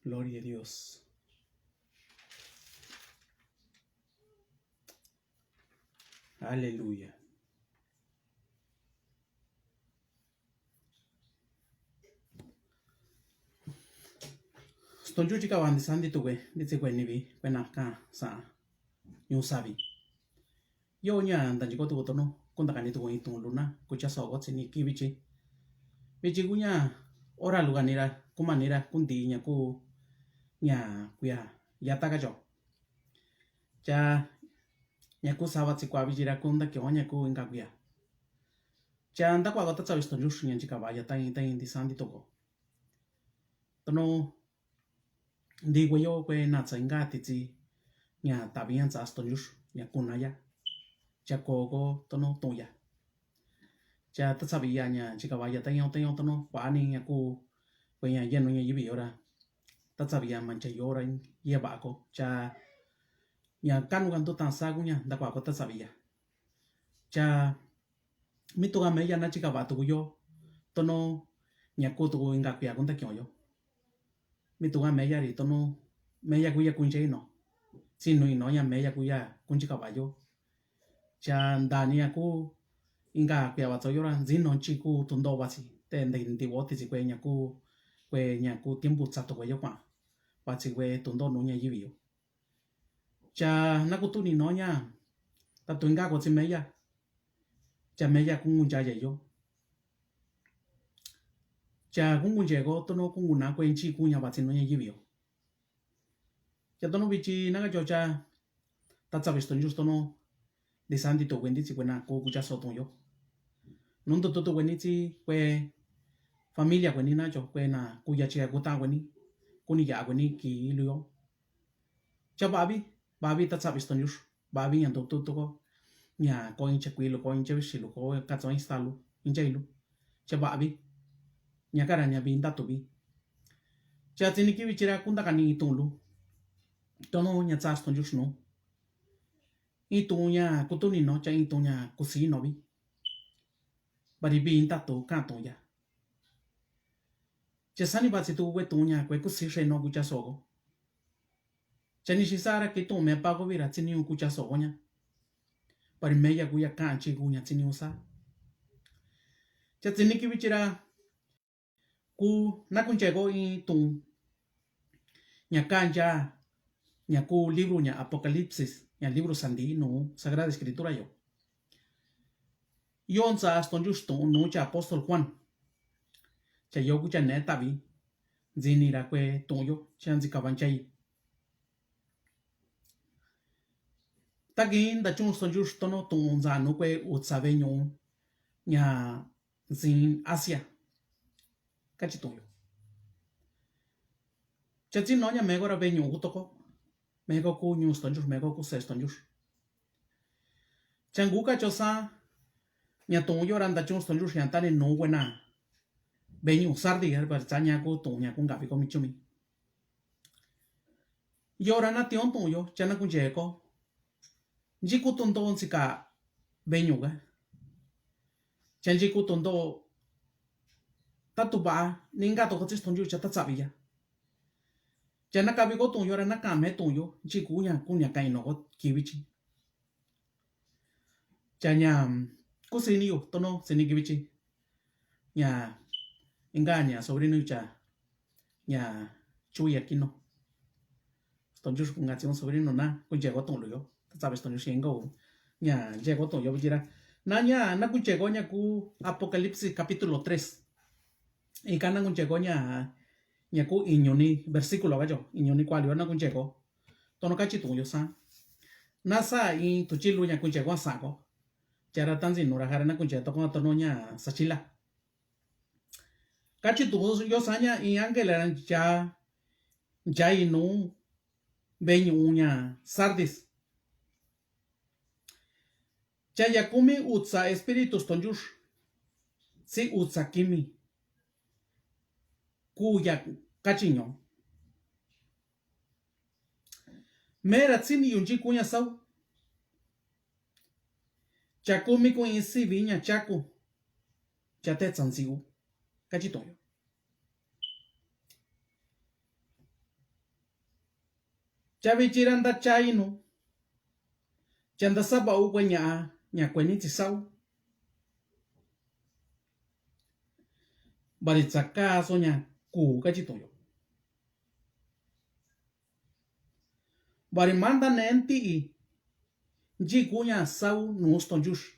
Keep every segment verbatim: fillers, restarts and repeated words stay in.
Gloria a Dios. Aleluya. Stonyu chikava ndixa ndituwe nditsi kueni vi kuena kaxa ñuxavi. Yo ña ntanchiko tuku tonu kuntakani tuku i tuun luna kuchaso ko tsini ki vichi. Vichi kuña ora lukanira kumanira kundi ña ku ña kuya yata kacho. Cha ña ku sava tsi kua vichi ra kuntakio ña ku inka kuya. Cha ntakua ko tatsavi stonyu ña chikava yata i ta i ndixa ndituko. Tonu nti kueyo kue natsa inka titsi ña tavi ña tsa stonyu ña kunaya. Cha koko tonu tuya. Cha tatsavi ya ña chikava ya taño taño tonu kuani ña ku kue ña yenu ña yivi yora. Tatsavi ya mancha yora yevako cha ña kanu kantu tansa kuña ntakua ko tatsavi ya. Cha mitu ka meya na chikava tuku yo tonu ña ku tuku inka kuya kuntakio yo. Mitu ka meya ri tonu meya kuya kunche ino. Tsinu ino ña meya kuya kunchikava yo. Cha ntani ña ku inka kuya vatso yora ntsino chi ku tundo vatsi te nti nti vo titsi kue ña ku kue ña ku tiempo tsa tuku yo kua vatsi kue tundo nu ña yivi yo. Cha na kutuni no ña tatu inka ko tsi meya. Cha meya kunkuncha yeyo. Cha kunkunche ko tonu kunkuna kue nchi kuña vatsi no ña yivi yo. Cha tonu vichi na kacho cha tatsavi stonyu tonu ndixa ndituwe nditsi kuena ku kuchaso tuun yo. Nuntu tutu kueni tsi kue familia kueni nacho kuena kuya chika kuta kueni kuni ya kueni ki luyo. Cha vavi vavi tatsavi stonyu vavi ña ntutu tuko ña ko incha kuilu ko incha vixilu ko katso insta lu incha ilu. Cha vavi ña kara ña vi ntatu vi. Cha tsini ki vichi ra kuntakani i tuun lu tonu ña tsa stonyu nu. I tuun ña kutuni no cha i tuun ña kusi no vi. Vari vi ntatu ka tuun ya. Cha sani vatsi tu kue tuun ña kue kusi xe no kuchaso ko. Cha ni xi sara ki tuun me pako vira tsini u kuchaso ko ña. Vari meya kuya kanchi kuña tsini u sa. Cha tsini ki vichi ra ku na kunche ko i tuun ña kancha ña ku libro ña Apocalipsis ña libro sandi nu Sagrada Escritura yo. Yo ntsa stonyu tuun nu cha apóstol Juan. Cha yo kucha ne tavi ntsini ra kue tuun yo cha ntsikava nchai. Taki ntachu stonyu tonu tuun ntsa nu kue utsa veñu ña ntsin Asia. Kachi tuun yo. Cha tsi no ña meko ra veñu kutoko. Meko ku ñu stonyu meko ku se stonyu. Changu kacho sa ña tuun yora ntachu stonyu ña tani nu kuena veñu Sardi ya vatsa ña ku tuun ña ku ngavi ko michumi. Yora na tion tuun yo cha na kunche ko. Nchi ku tundo ntsika veñu ka. Cha nchi ku tundo tatu va ni nga toko tsi stonyu cha tatsavi ya. Cha na kavi ko tuun yora na kame tuun yo nchi ku ña ku ña kaino ko ki vichi. Cha ña kusini yu tono sini ki vichi. Ña inka ña sobrino yu cha ña chuya kino. Stonyu kunka tsi un sobrino na kunche ko tuun lu yo tatsavi stonyu xinka u ña nche ko tuun yo vichi ra. Na ña na kunche ko ña ku Apocalipsis capítulo tres. Ika na kunche ko ña ña ku iñu ni versículo kacho iñu ni kua lu yo na kunche ko. Tono kachi tuun yo sa. Na sa i tuchi lu ña kunche ko sa ko. Chara tanzi nura jara na kunche toko tono ña sachila. Kachi tuun yo sa ña i ángel ra ncha ncha inu veñu ña Sardis. Cha ya kumi utsa espíritu stonyu tsi utsa kimi. Ku ya kachi ño. Mera tsini yu nchi kuña sau. Cha kumi ku i sivi ña chaku. Cha tetsa ntsiu. Kachi tuun yo. Cha vichi ra nda cha inu, cha nda sava'u kue ña'a ña kueni tsi sau. Vari tsaka so ña ku kachi tu'un yo. Vari manda ne nti'i nchi ku ña sau nu stonchuxi.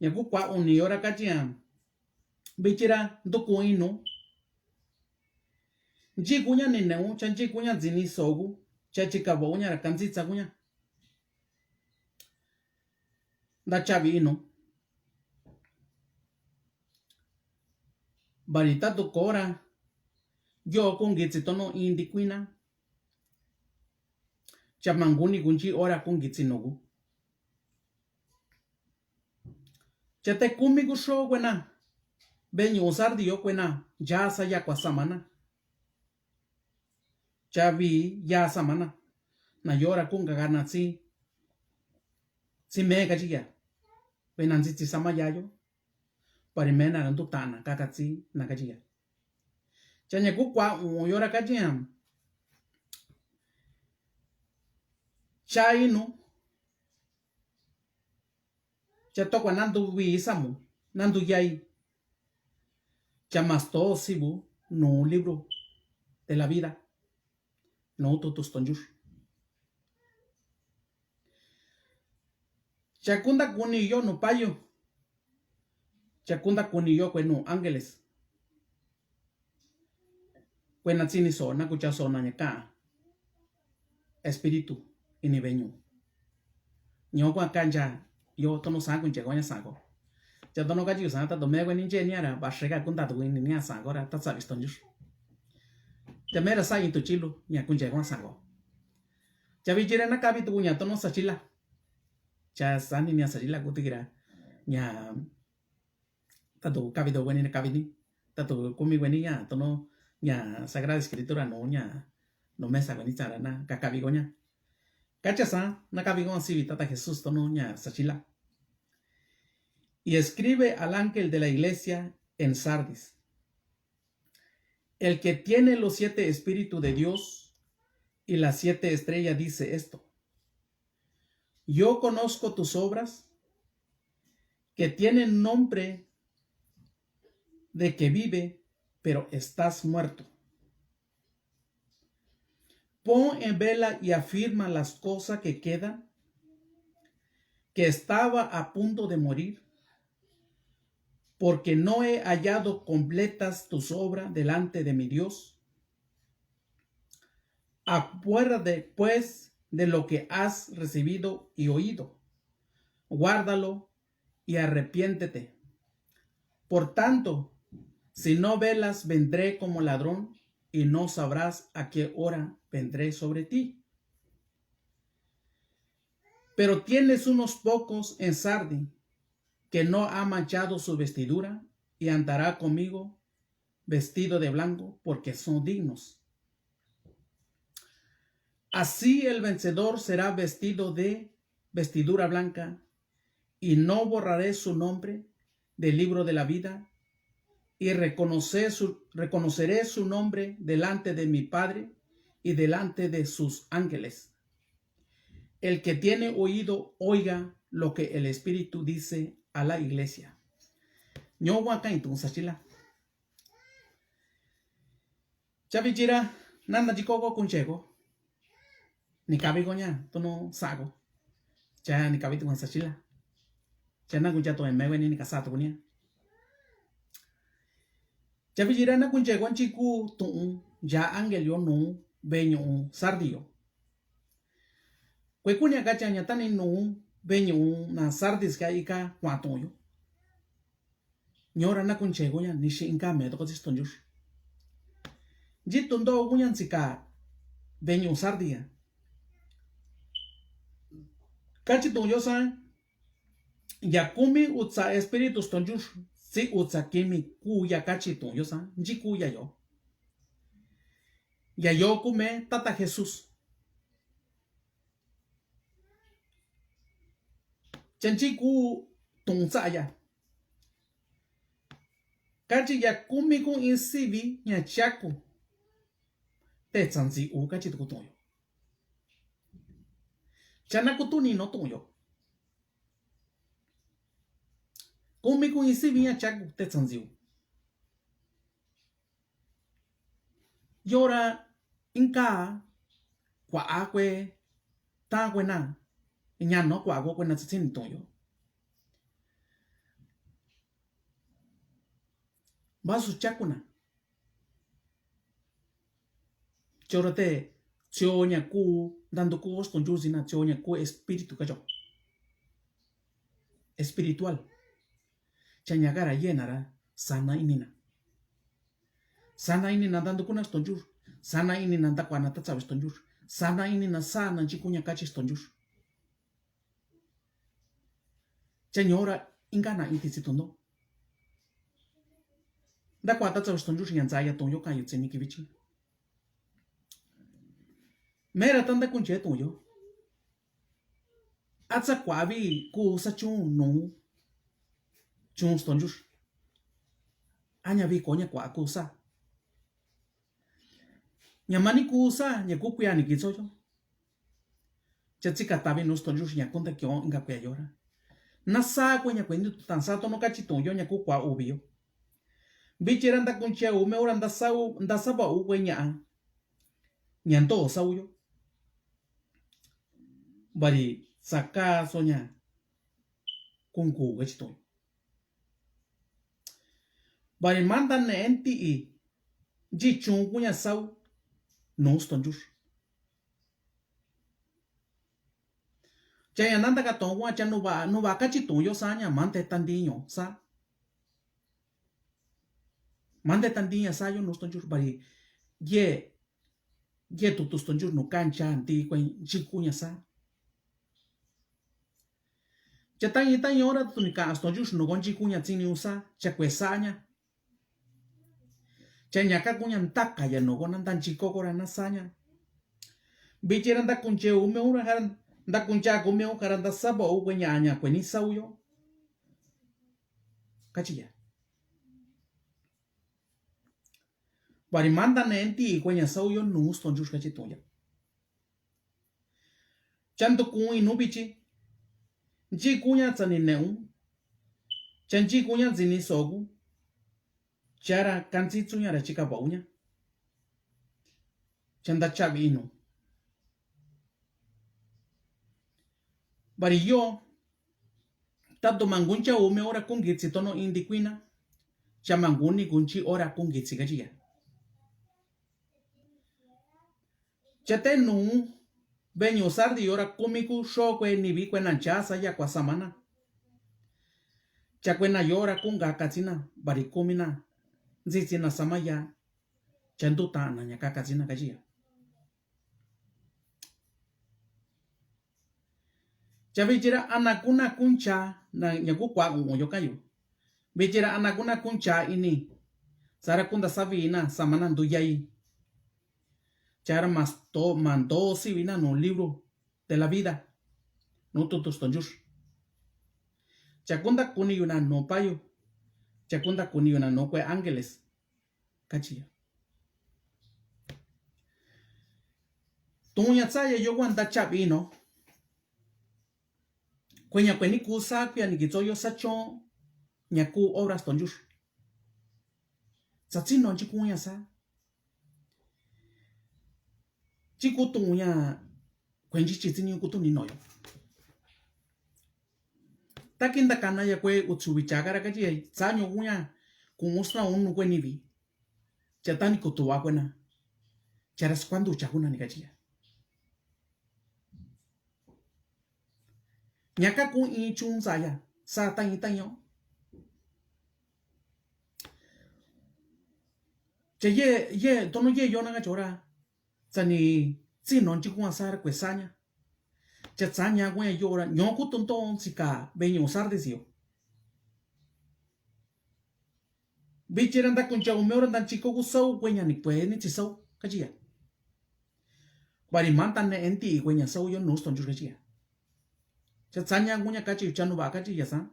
Ña ku kua uni yo ra kachi ña vichi ra ntuku inu. Nchi ku ña nineu, cha nchi ku ña ntini soku, cha chika va'u ña ra kantsitsa ku ña. Nda chavi inu. Vari tatu kora yo kungitsi tono indi kuina. Cha manguni ku nchi ora kungitsi noku. Cha tekumi ku xo kuena, veñu'u sardi yo kuena, ya sa yakua samana. Cha vi ya samana. Na yora kunka kana tsi, tsi me kachi ya. Vena ntsi tsi sama ya yo. Pari me na ndu tana kaka tsi na kachi ya. Cha ña ku kua u'un yo ra kachi ña. Cha inu. Cha tokua nandu vi samu, nandu yai. Cha masto sivu nu libro de la vida. Nu tutu stonchuxi. Cha kunda kuni yo nu payu. Cha kunda kuni yo kue nu ángeles. Kuena tsini so na kucha so na ña ka'a espíritu ini veñu. Ño kua kancha yo tono sa kunche ko ña sa ko. Cha tono kachi sa ta to me kue ni nche ni ara ba sheka kunda to ni ni sa ko ra ta sa visto nyu. Cha me ra sa into chilu ña kunche ko sa ko. Cha vichi ra na kavi tu ña tono sa chila. Cha sa ni ña sa chila ku tikira ña Tatu kavi to kueni na kavi ni. Tatu kumi kueni ña tono ña Sagrada Escritura no ña no mesa kueni chara na kakavi ko ña. Kacha sa na kavi ko sivi tata Jesús tono ña sachila. Y escribe al ángel de la iglesia en Sardis. El que tiene los siete espíritus de Dios y las siete estrellas dice esto. Yo conozco tus obras, que tienen nombre de que vive, pero estás muerto. Pon en vela y afirma las cosas que quedan, que estaba a punto de morir, porque no he hallado completas tus obras delante de mi Dios. Acuérdate, pues, de lo que has recibido y oído. Guárdalo y arrepiéntete. Por tanto, si no velas, vendré como ladrón y no sabrás a qué hora vendré sobre ti. Pero tienes unos pocos en Sardis que no ha manchado su vestidura y andará conmigo vestido de blanco, porque son dignos. Así el vencedor será vestido de vestidura blanca, y no borraré su nombre del libro de la vida, y reconoce su, reconoceré su nombre delante de mi Padre y delante de sus ángeles. El que tiene oído, oiga lo que el Espíritu dice a la iglesia. Ñowa kain tun sachila. Chavichira, nana chikoko kuncheko. Ni kavi koña, tono sako. Cha ni kavi tun sachila. Cha na kuncha to emewe ni ni kasatu kunia. Chavichira na kuncheko nchiku tun ya ángel yo nu veñu Sardi yo. Kue kunia kacha ña tani nu veñu na Sardis ka ika kuatun yo. Ñora na kuncheko ña ni xi inka me toko tsisto nchux. Nchi tundo kuña ntsika veñu Sardi ya. Kachi tun yo sa ya kumi utsa espíritu stonchux si utsa kimi kuya kachi tun yo sa nchi kuya yo. Ya yo kume tata Jesús. Chanchi ku tun tsaya. Kachi ya kumi ku in sivi ña chaku. tetsanziu kachi tuku tu'un yo. Chana kutu ni no tu'un yo. Kumi kuñi sivi ña chaku tetsanziu. Yora inka kua'a kue ta kue na ña no kua'a kue na tsitsin tu'un yo. Vasu chakuna. Chora te tsioña ku ntandu ku stonyu sina tsioña ku espíritu kacho. Espiritual. Chaña kara yena ra sana inina. Sana inina ntandu kuna stonyu. Sana inina ntakuana tatsavi stonyu. Sana inina sana nchikuña kachi stonyu. Chaña ora inka na inti tsi tu'un no. Ntakuana tatsavi stonyu ña ntsaya tu'un yo kayu tsini kivichi. Mera ta ntakunche tu'un yo. Atsa kuavi kusa chun nu. Chun stonyu. Aña vi koña kua kusa. Ña mani kusa ña ku kuya ni kitso yo. Cha tsika tavi nu stonyu ña ku ntakion inka kuya yora. Nasa kue ña kue ni tutan sa tono kachi tu'un yo ña ku kua uvi yo. Vichi ra ntakunche u me ura ndasa u ndasa va u kue ña. Ña nto sa u yo. Vari saka soña. Kunku kachi tu'un yo. Vari manta ne'e nti'i nchi chun kuña sau nu stonyu. Chaña nantaka to'on kuña cha nuva nuva kachi tu'un yo saña mante tantiño sa. Mante tantiña sa yo nu stonyu vari ye ye tutu stonyu nu kancha nti kue nchi kuña sa. Cha tañi tañi ora tuni ka'a stonyu nu ko nchi kuña tsini usa cha kue saña. Chaña ka kuña ntaka ya nu ko na ntanchi koko ra na saña. Vichi ra ntakunche u me ura jara ntakuncha ku me u jara ntasava u kue ñaña kue ni sau yo. Kachi ya. Vari manta ne'e nti'i kue ña sau yo nu stonyu kachi tu'un ya. Cha ntukun inu vichi. Nchi kuña tsani ne'u. Cha nchi kuña ntsini soku. Chara kantsitsu ña ra chika va'u ña. Cha ntachavi inu. Vari yo. Tatu manguncha u me ora kungitsi tono indi kuina. Cha manguni kunchi ora kungitsi kachi ya. Cha te nu veñu sardi yora kumi ku xo kue nivi kue nancha saya kua samana. Cha kue na yora kunga katsina vari kumi na ntsitsina samaya. Cha ntuta na ña kakatsina kachi ya. Cha vichi ra ana kuna kuncha na ña ku kua u'un yo kayu. Vichi ra ana kuna kuncha ini. Sara kunda savina samana nduyai. Chara masto mando sivina nu libro de la vida. Nu tutu stonyu. Cha kunda kuni yuna nu payu. Cha kunda kuni yuna nu kue angeles. Kachi ya. Tuña tsaya yo kua ntachavi no. Kueña kueni kusa kuya ni kitso yo sa chon ña ku obra stonyu. Sa tsino nchi kuña sa. Chi kutuña kuenchi chi tsini kutu ni no yo. Taki ntakanaya kue utsuvi chakara kachi ya sa ño kuña kuñu sna unu kue nivi. Cha tani kutuwa kuena. Chara skuandu chakuna ni kachi ya. Ñaka ku in chun saya sa tañi taño. Cha ye ye tono ye yona kachora. Tsani tsino nchi kuña sara kue saña. Cha tsaña kuña yora ño kutu nton sika veñu sardesio. Vichi ra ntakuncha ume ora ntanchi koku sau kueña ni kueni tsi sau kachi ya. Vari manta ne'e nti'i kueña sau yo nu stonyu kachi ya. Cha tsaña kuña kachi cha nuva kachi ya sa.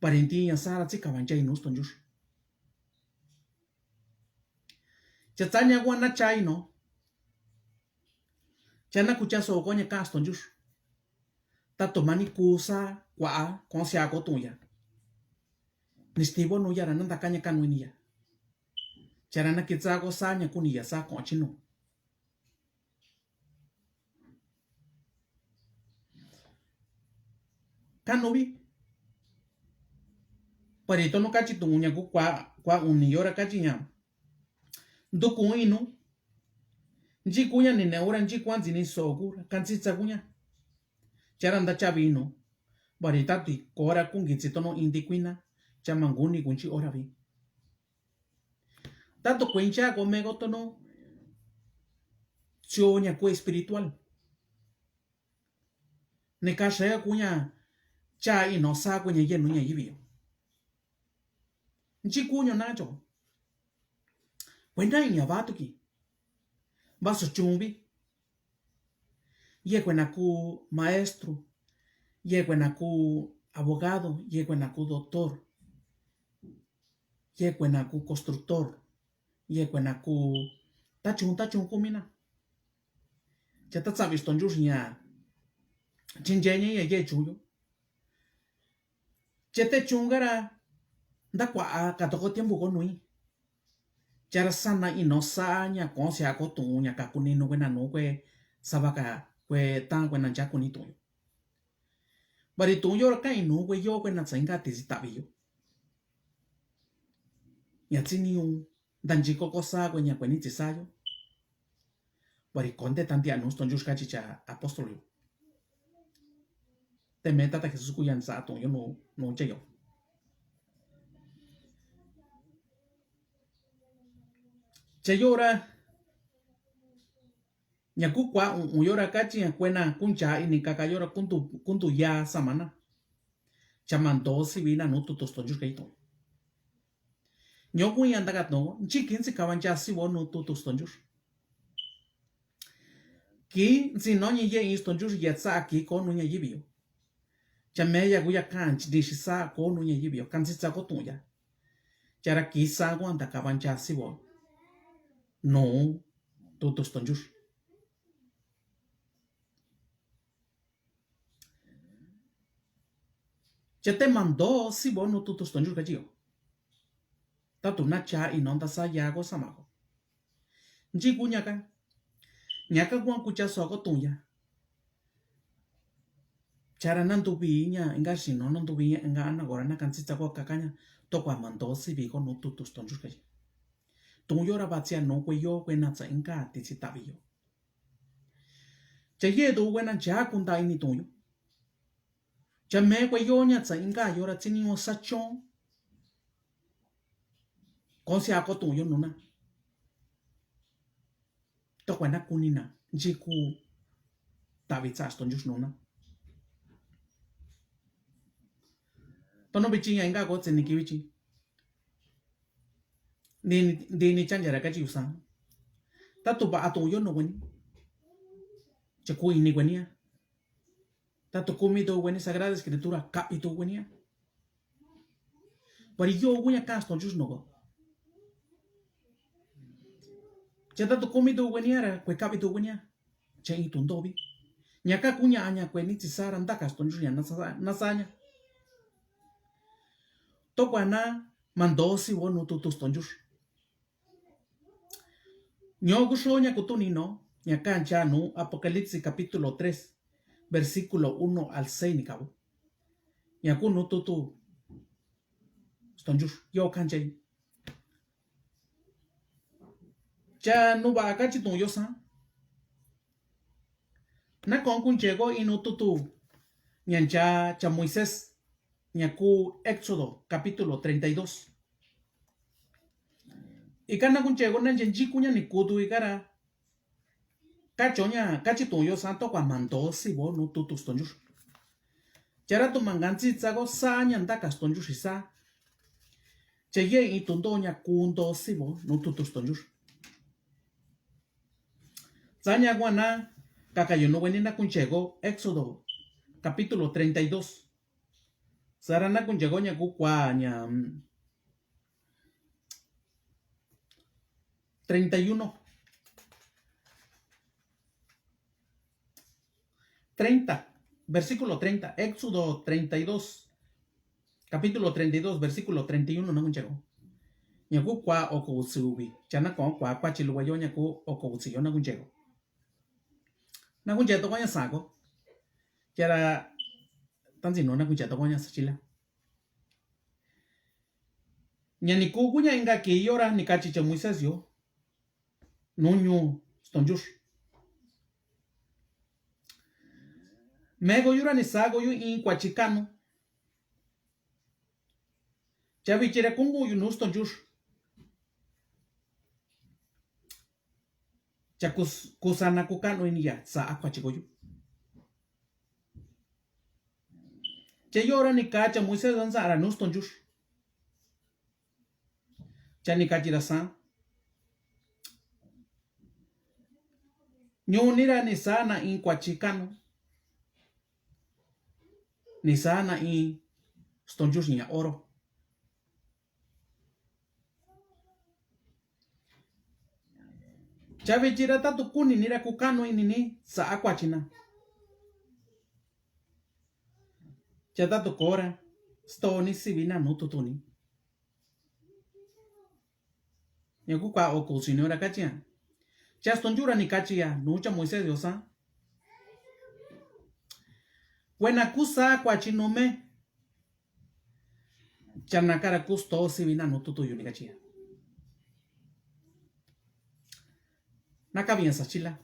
Vari ntiña sara tsi kavanchai nu stonyu. Cha tsaña kua̱ na cha'i no. Cha na kuchaso ko ña kaxto nchuxi. Tatu mani kusa kua̱ konsia ko tu'un ya. Ni stivo nu ya ra na ntaka ña kanu ini ya. Cha ra na kitsa ko sa ña kuni ya sa ko'on chi nu. Kanu vi. Pari tonu kachi tu'un ña ku kua̱, kua̱ uni yora kachi ña. Nduku inu. Nchi kuña ni ne ora nchi kuantsi ni soku ra kantsitsa kuña. Cha ra nda chavi inu. Pari tati kora kungitsi tonu inti kuina. Cha manguni kunchi ora vi. Tatu kuencha ko meko tonu. Tio ña ku espiritual. Ni kaxe kuña cha ino sa kuña yenu ña yivi yo. Nchi kuño nacho. Kuena iña vatuki. Vaso chunvi. Yekuena ku maestro. Yekuena ku abogado. Yekuena ku doctor. Yekuena ku constructor. Yekuena ku tachun tachun kumina. Cha tatsavi stonchuxi ña. Chincheña ya yechun yo. Chete chunga ra nda kua̱ katoko tiempo ko nui. Cha ra sana ino sa ña konsia ko tu'un ña kakuni nu kuena nu kue sava ka kue tan kuena ncha kuni tu'un yo. Pari tu'un yo ra ka'i nu kue yo kuena tsainka tisi tavi yo. Ña tsiniu nda nchi koko sa kue ña kue ni tsi sa yo. Pari konte tantia nu stonchuxi kachi cha apóstol yo. Teme tata Jesús kuya nsa tu'un yo nu, nu cha yo. Cha yo ra. Ña ku kua̱ u'un yora kachi ña kuena kuncha ini kaka yora kuntu, kuntu ya samana. Cha mando sivi na nu tutu stonchuxi kayi tu'un. Ño kuña ndaka tu'un nchi kintsi kavancha sivo nu tutu stonchuxi. Kintsi no ñi ye in stonchuxi ya tsa ki ko nu ña yivi yo. Cha meya kuya kanchi nixi sa ko nu ña yivi yo kantsitsa ko tu'un ya. Cha ra kisa kuanta kavancha sivo. Nu tutu stonchuxi. Cha te mando sivo nu tutu stonchuxi kachi yo. Tatu na cha ino nda sa ya ko sama ko. Nchi kuña ka. Ña ka kuan kucha so ko tu'un ya. Cha ra na nduvi ña inka xino na nduvi ña inka ana kora na kantsitsa ko kaka ña. Tokua mando sivi ko nu tutu stonchuxi kachi. Tu'un yo ra vatsia nu kue yo kue na tsa inka tisi tavi yo. Cha yetu kue na ncha kunta ini tu'un yo. Cha me kue yo ña tsa inka yo ra tsini yo sa chon. Konsia ko tu'un yo nuna. Tokua na kuni na nchi ku tavi tsa stonchuxi nuna. Tonu vichi ña inka ko tsini ki vichi. Ndi ni, ndi ni chancha ra kachi yusa. Tatu va'a tu'un yo nu kueni. Cha ku ini kuenia. Tatu kumi tu kueni Sagrada Escritura kavi tu kuenia. Pari yo kuña ka stonchuxi nu ko. Cha tatu kumi tu kuenia ra kue kavi tu kuenia. Cha in tu ndovi. Ña ka kuña aña kueni tsi sa ra ndaka stonchuxi ña na sa, na saña. Tokua na mando sivo nu tutu stonchuxi. Ño kuxo ña kutuni no, ña kancha nu Apocalipsis capítulo tres, versículo uno al seis ni kavu. Ña ku nu tutu stonchuxi, yo kancha i. Cha nu va'a kachi tu'un yo sa. Na kon kuncheko inu tutu ña ncha cha Moisés ña ku Éxodo capítulo treinta y dos. Ika na kuncheko na nche nchi kuña ni kutu ika ra. Kacho ña kachi tu'un yo sa tokua mando sivo nu tutu stonchuxi. Cha ra tuma nkantsitsa ko sa ña ndaka stonchuxi sa. Cha ye in tu ndo ña ku ndo sivo nu tutu stonchuxi. Tsaña kuana kaka yo nu kueni na kuncheko Éxodo capítulo treinta y dos. Sara na kuncheko ña ku kua ña, mm, treinta y uno. Treinta, versículo treinta, Éxodo treinta y dos, capítulo treinta y dos, versículo treinta y uno, nakuncheko. Ñaku kua oko utsiubi. Chana ko kua kua chiluwa yo ñaku oko utsi yo nakuncheko. Nakunche tokoña sako. Kiara tantsinu nakunche tokoña sachila. Ña nikukuña inka kii yora nikachi cha Moisés yo. Nuñu stonchux. Meko yura ni sako yu in kuachi kanu. Cha vichira kunku yu nu stonchux. Cha kus-, kusana kukanu ini ya sa a kuachi koyu. Che yora ni kacha Moisés nsa ara nu stonchux. Cha ni kachira sa. Ñunira ni sana in kuachi kanu. Ni sana in stonchux ña oro. Cha vichira tatu kuni nira kukanu ini ni sa a kuachina. Cha tatu kora stoni sivina nu tutuni. Ña ku kua oko utsiu ni ora kachi ya. Cha stonchura ni kachi ya nu cha Moisés yo sa. Kuena ku sa kuachi nume. Chanakara ku sto sivina nu tutuyu ni kachi ya. Nakaviña sachila.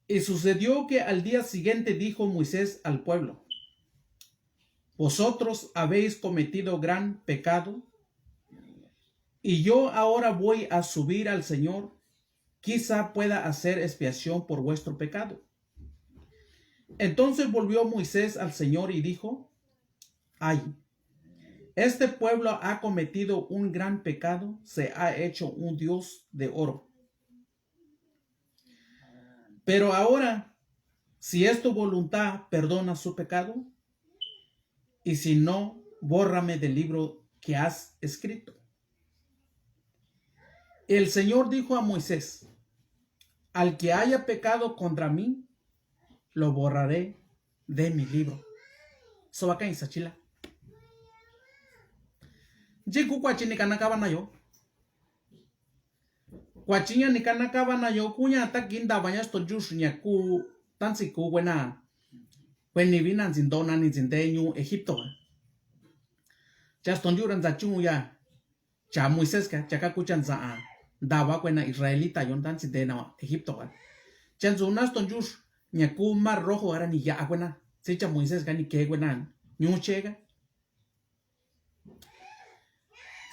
Y sucedió que al día siguiente dijo Moisés al pueblo: Vosotros habéis cometido gran pecado, y yo ahora voy a subir al Señor, quizá pueda hacer expiación por vuestro pecado. Entonces volvió Moisés al Señor y dijo: Ay, este pueblo ha cometido un gran pecado, se ha hecho un dios de oro. Pero ahora, si es tu voluntad, perdona su pecado, y si no, bórrame del libro que has escrito. El Señor dijo a Moisés: Al que haya pecado contra mí, lo borraré de mi libro. Sovakain sachila. Nchi ku kuachi ni kanakava nayo. Kuachi ña ni kanakava nayo kuña ta kii ndava ña stonchux ña ku tantsi ku kuena. Kueni vina ntsi ndona ni ntsi nde ñu Egipto. Cha stonchura ntsa chuya. Cha Moisés ka, cha ka kucha ntsa a ndava kuena Israelita yo nta ntsi ndena Egipto ka. Cha ntsu na stonchux ña ku Mar Rojo ara ni ya'a kuena. Tsi cha Moisés ka ni ke kuena ñu cheka.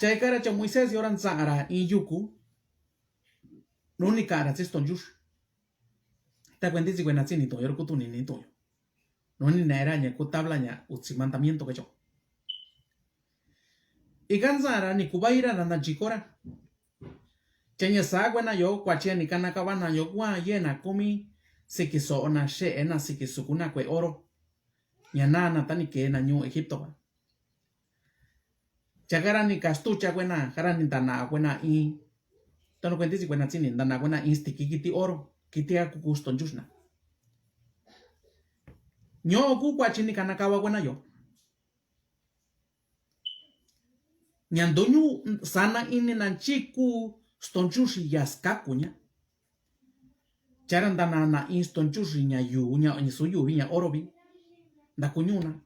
Chaikara cha Moisés yora ntsa'ara in yuku. Nuni ka'ara tsi stonchux. Ta kuentitsi kuena tsi ni toyo ro kutuni ni toyo. Nuni naera ña ku tabla ña utsi mandamiento kecho. Ika ntsa'ara ni kuvaira na na chikora. Cha ña sa kuena yo kuachi ña ni kanakava nayo kua yena kumi siki so'ona xe'ena siki sukuna kue oro. Ña nana ta ni kena ñu Egipto ka. Cha kara ni kastucha kuena, kara ni ntana kuena in. Tano kuentitsi kuena tsi ni ntana kuena in stiki kiti oro, kiti a kuku stonchuxna. Ño'o ku kuachi ni kanakava kuena yo. Ña nduñu sana ini na nchi ku stonchuxi ya skakuña. Chara ntana na in stonchuxi ña yu, ña, ña su yuvi, ña orovi. Nda kuñuna.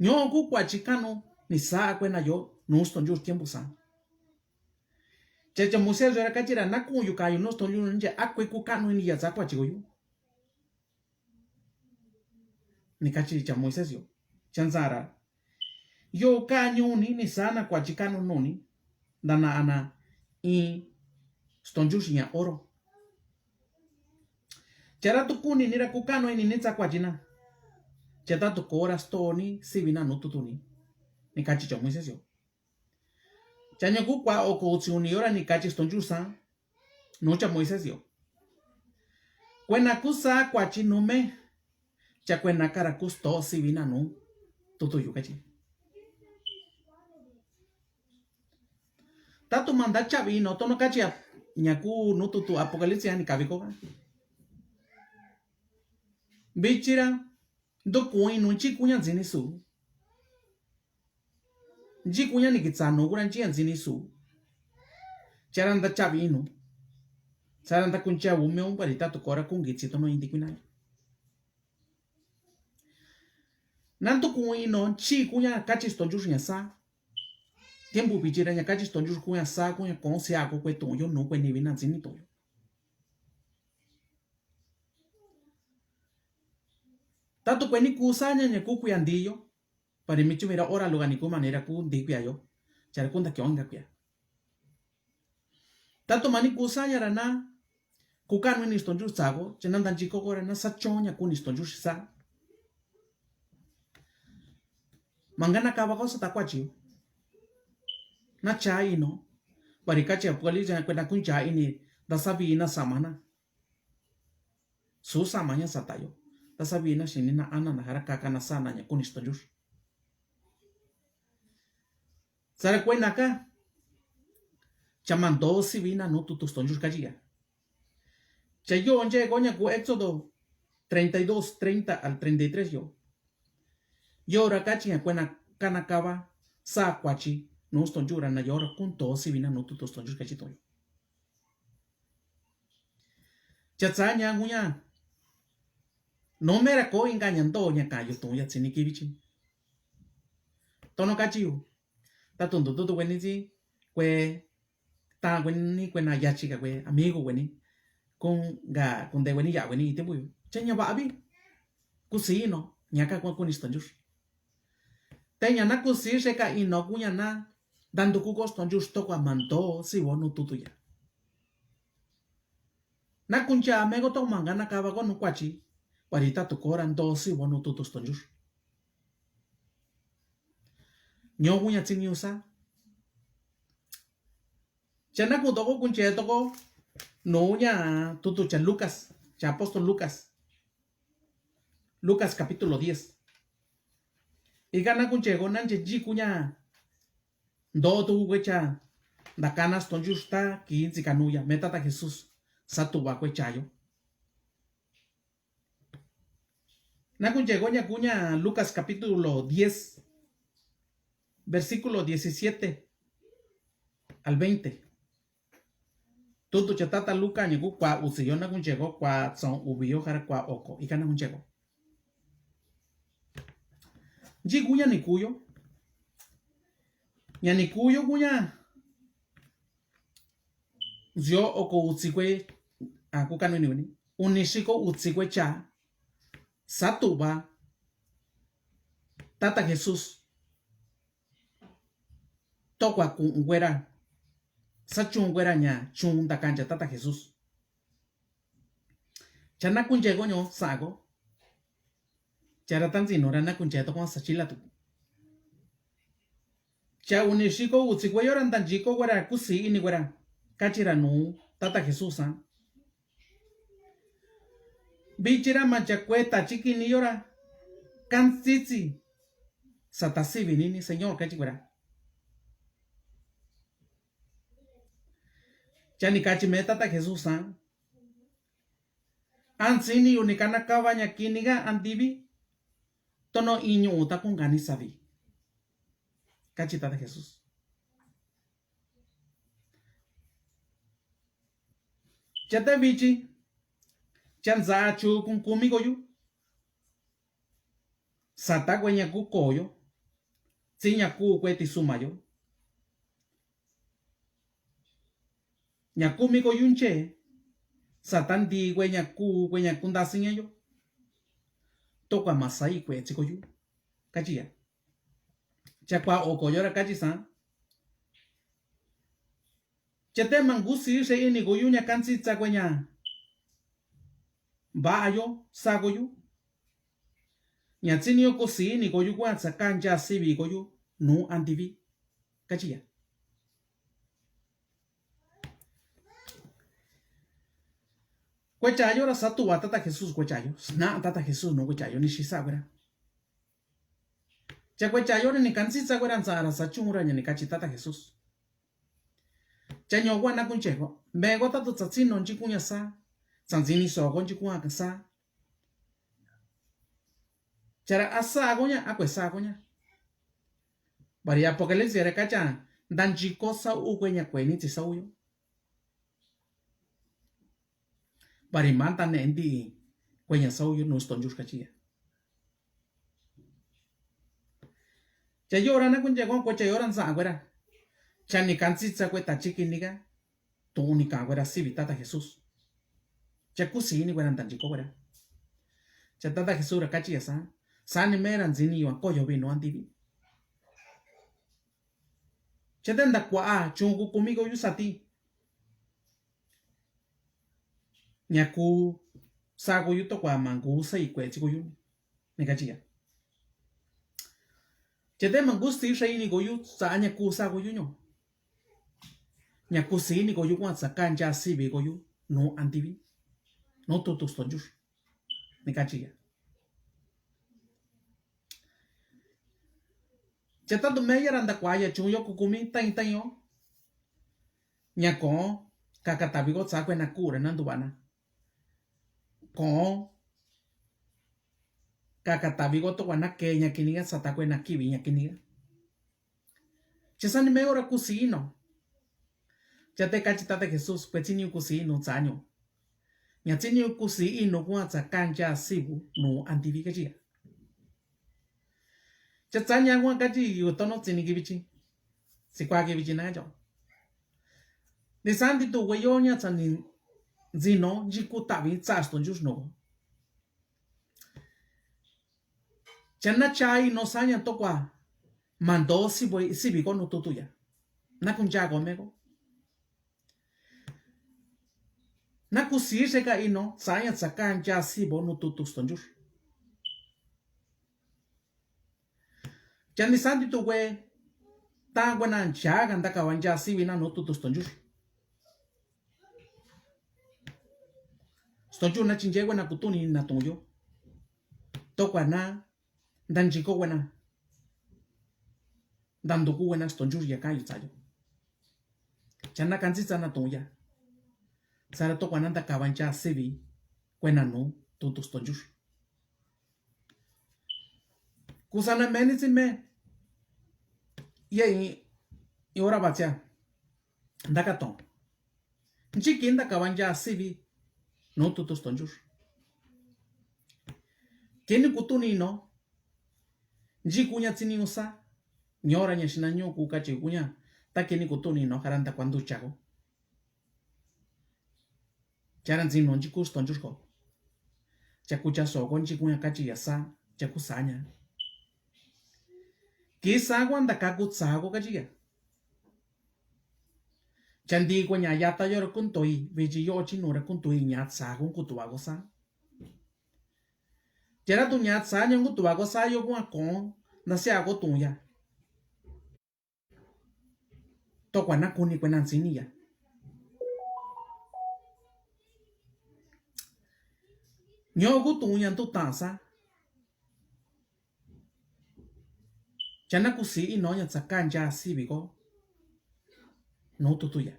Ño'o ku kuachi kanu ni sa kuena yo nu stonchux tiempo sa. Chacha Moisés yora kachira na kuyu kayu nu stonchux nche akui ku kanu ini ya sa kuachi koyu. Ni kachi cha Moisés yo. Cha ntsara. Yo ka ñuni ni sana kuachi kanu nuni. Ndana ana in stonchuxi ña oro. Chara tu kuni nira ku kanu ini ni tsa kuachi na. Cha tatu kora stoni sivina nu tutuni. Ni kachi cha Moisés yo. Cha ña ku kua oko utsiu ni yora ni kachi stonchuxa. Nu cha Moisés yo. Kuena ku sa kuachi nume. Cha kuena kara ku sto sivina nu tutuyu kachi. Tatu ma nda chavi ino tono kachi ña ku nu tutu Apocalipsis ña ni kavi ko. Vichi ra nduku inu nchi kuña ntsini su. Nchi kuña ni kitsa nu kura nchi ña ntsini su. Chara nda chavi inu. Sara nda kuncha umi un pari tatu kora kungi tsi tono indi kuina. Nantu kuino nchi kuña kachi stonjux ña sa. Tiempo vichi ra ña kachi stonjux kuña sa kuña konsia ko kue tuyo nu kue ni vina ntsini tuyo. Tatu kue ni kusa ña ña ku kuya ndiyo. Pari michu mira ora luga ni ku manera ku ndi kuya yo. Chara ku nda kion nga kuya. Tatu mani kusa ña ra na ku kanu ini stonjux sa ko, chana nda nchi ko ko ra na sa chon ña ku ni stonjux sa. Manga na kava ko sa ta kuachi. Na cha ino. Pari kachi Apocalipsis ña kue na kun cha ini da sa vi na sa mana. Su sa maña sa tayo. Da sa vina xini na ana na jara kaka na sa na ña ku ni stonjux. Sara kue naka. Cha mando si vina nu tutu stonjux kachi ya. Cha yo nche ko ña ku Éxodo treinta y dos, treinta al treinta y tres yo. Yo ra kachi ña kue na kana kava sa kuachi nu stonjux ra na yo ra kun to si vina nu tutu stonjux kachi to yo. Cha tsa ña kuña. No mera ko inka ña nto ña kayu tu ya tsini ki vichi. Tono kachi yu. Tatu ndu tutu kue ni tsi kue ta kue ni kue na yachi ka kue amigo kue ni. Kun ga kun de kue ni ya kue ni ite buyu. Cha ña va avi. Kusi no ña ka kue ku ni stonjux. Te ña na kusi xe ka ino kuña na danduku ko stonjux to kua mando si vo nu tutu ya. Na kuncha me ko to manga na kava ko nu kuachi. Pari tatu kora ndo si vo nu tutu stonjux. Ño kuña tsi ni usa. Cha na kun toko kunche toko nu ña tutu cha Lucas, cha apóstol Lucas. Lucas capítulo diez. Ika na kunche ko na nche ji kuña ndo tu kue cha nda kana stonjux ta ki ntsi kanu ya me tata Jesús sa tuva kue cha yo. Na kunche ko ña kuña Lucas capítulo diez, versículo diecisiete al veinte. Tutu cha tata Luka ña ku kua utsi yo na kunche ko kua tson uvi yo jara kua oko ika na kunche ko. Nchi kuña ni kuyo. Ña ni kuyo kuña. Ntsio oko utsi kue a ku kanu ini uni. Uni xiko utsi kue cha. Sa tuva. Tata Jesús. Tokua ku'un kuera. Sa chun kuera ña chun nda kancha tata Jesús. Cha na kunche ko ño sa ko. Cha ra tantsinu ra na kunche toko sa chila tu. Cha uni xiko utsi kue yo ra nda nchi ko kuera kusi ini kuera. Kachi ra nu tata Jesús sa. Vichi ra ma cha kue ta chikini yo ra. Kantsitsi. Sa ta sivi nini señor kachi kuera. Cha ni kachi me tata Jesús sa. Antsini yu ni kana kava ña kini ga antivi. Tono iñu ta kun gani savi. Kachi tata Jesús. Cha ta vichi. Cha ntsa chu kun kumi ko yu. Sa ta kue ña ku koyo. Tsi ña ku kue ti suma yo. Ña kumi ko yu nche. Sa ta nti kue ña ku kue ña ku nda siña yo. Tokua ma sai kue tsi ko yu. Kachi ya. Cha kua oko yo ra kachi sa. Cha te ma kusi xe ini ko yu ña kantsitsa kue ña. Va'a yo sa ko yu. Ña tsini yo kusi ini ko yu kua tsa kancha sivi ko yu nu antivi. Kachi ya. Kue cha yo ra sa tuva tata Jesús kue cha yo. Sna tata Jesús nu kue cha yo ni xisa kue ra. Cha kue cha yo ra ni kantsitsa kue ra ntsa ra sa chun ra ña ni kachi tata Jesús. Cha ñokuan na kunyeko, meko tatu tsa tsino nchikuña sa, tsa ntsini soko nchikuña sa. Chara a sako ña, a kue sako ña. Bari Apocalipsis ra kacha, ntanchiko sau kue ña kueni tsi sauyo. Bari manta ne'e nti'i kue ña sauyo nu stonchur kachiya. Cha yora na kunyeko kue cha yora nsa kue ra. Cha ni kantsitsa kue tachi kini ka. Tu'u ni ka kue ra sivi Tata Jesús. Cha kusi ini kue ra ntanchiko kue ra. Cha Tata Jesús ra kachiya sa. Sani mera ntsini yuan koyo vino antivi. Cha te ntakua chun ku kumi koyu sati. Ña ku sa koyu tokua manku sai kue tsi koyu. Ni kachiya. Cha te manku si sai ni koyu sa ña ku sa koyu ño. Ña kusi ini koyu kua tsa kancha sivi koyu nu antivi. Nu tutu stonchur. Ni kachiya. Cha tatu meya ra ntakua ya chun yo ku kumi tain tain yo. Ña ko kakatavi ko tsa kue na kura na ntuva na. Ko kakatavi ko tokua na ke ña kini ka sata kue na kivi ña kini ka. Cha sani me ora kusi ino. Cha te kachi Tata Jesús kue tsi niu kusi ino tsa ño. Ña tsi niu kusi ino kua tsa kancha sivu nu antivi kachiya. Cha tsa ña kua kachi yu tono tsi ni kivi chi. Tsi kua kivi chi na cho. Ni santi tu kue yo ña tsa ni ntsino nchi ku tavi tsa stonchur no. Cha na cha ino sa ña tokua mando sivi ko nu tutu ya. Na kuncha ko meko. Na kusi seka ino sa ña tsa kancha sivo nu tutu stonchur. Cha ni santi tu kue ta kue na ncha ka ntakava ncha sivi na nu tutu stonchur. Stonchur na chinche kue na kutuni na tu'un yo. Tokua na ntanchiko kue na ntantuku kue na stonchur ya kayu tsayo. Cha na kantsitsa na tu'un ya. Sara tokua na ntakava ncha sivi kue na nu tutu stonchur. Kusana meni tsi me. Ye i ora vatsia. Ntaka to. Nchi ki ntakava ncha sivi nu tutu stonchur. Keni kutuni no. Nchi kuña tsini usa. Ñora ña xina ñu ku kachi kuña. Ta keni kutuni no kara ntakua ntucha ko. Chara ntsino nchi ku stonchur ko. Cha kucha soko nchi kuña kachi ya sa. Cha kusaña. Kisa kua ntaka kutsa ko kachi ya. Cha nti kua ña yata yora kuntoi, vichi yo chinu ra kuntoi ña tsa ko nkutuva ko sa. Chara tu ña tsa ña nkutuva ko sa yo kua ko, na sia ko tu'un ya. Tokua na kuni kue na ntsini ya. Ño ku tu'un ya ntu tasa. Cha na kusi ino ña tsa kancha sivi ko. Nu tutu ya.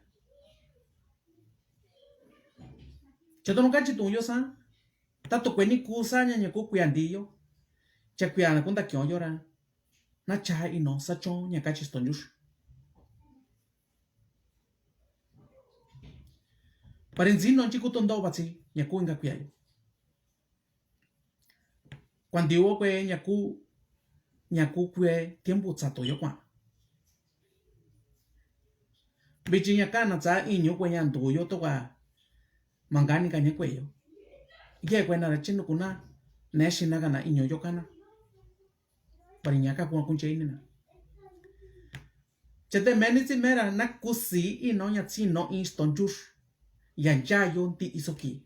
Cha tonu kachi tu'un yo sa. Tatu kueni kusa ña ña ku kuia nti yo. Cha kuia na ku ntakion yo ra. Na cha ino sa chon ña kachi stonchur. Pari ntsino nchi ku tundo vatsi ña ku inka kuia yo. Kua nti wo kue ña ku, ña ku kue tiempo tsa to yo kua. Vichi ña kana tsa iñu kue ña ntu yo tokua. Mangani ka ña kue yo. Ye kue na ra chinu kuna. Ne xina kana iñu yo kana. Pari ña ka kua kunche ini na. Chete meni tsi mera na kusi ino ña tsino in stonchur. Ya ncha yo nti isoki.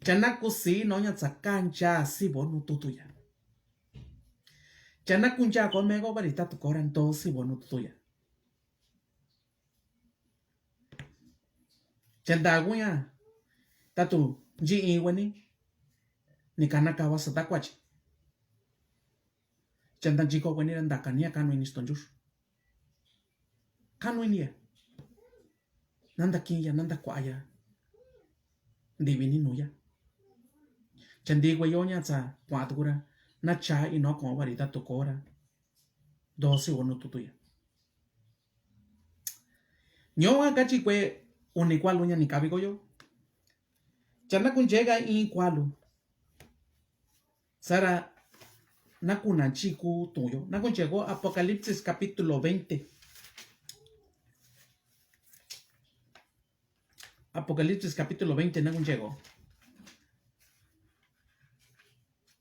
Cha na kusi ino ña tsa kancha sivo nu tutu ya. Cha na kuncha ko meko pari tatu kora nto sivo nu tutu ya. Cha ntakuña tatu nchi in kueni ni kana kava sata kuachi. Cha ntanchiko kueni ra ntakani ña kanu ini stonchur. Nanu iniya, na ntakiya, na ntakuaya, ndivi ni nuya. Chandigue yo ñaatsa kuatugura, na cha ino kovari tatu kora. Dosi o nu tutuya. Ñoa kachi kue uni kualu ña ni kavi koyo. Cha nakunchega in kualu. Sara nakuna chiku tuyo. Nakunchego Apocalipsis capítulo veinte. Apocalipsis capítulo veinte nakunchego.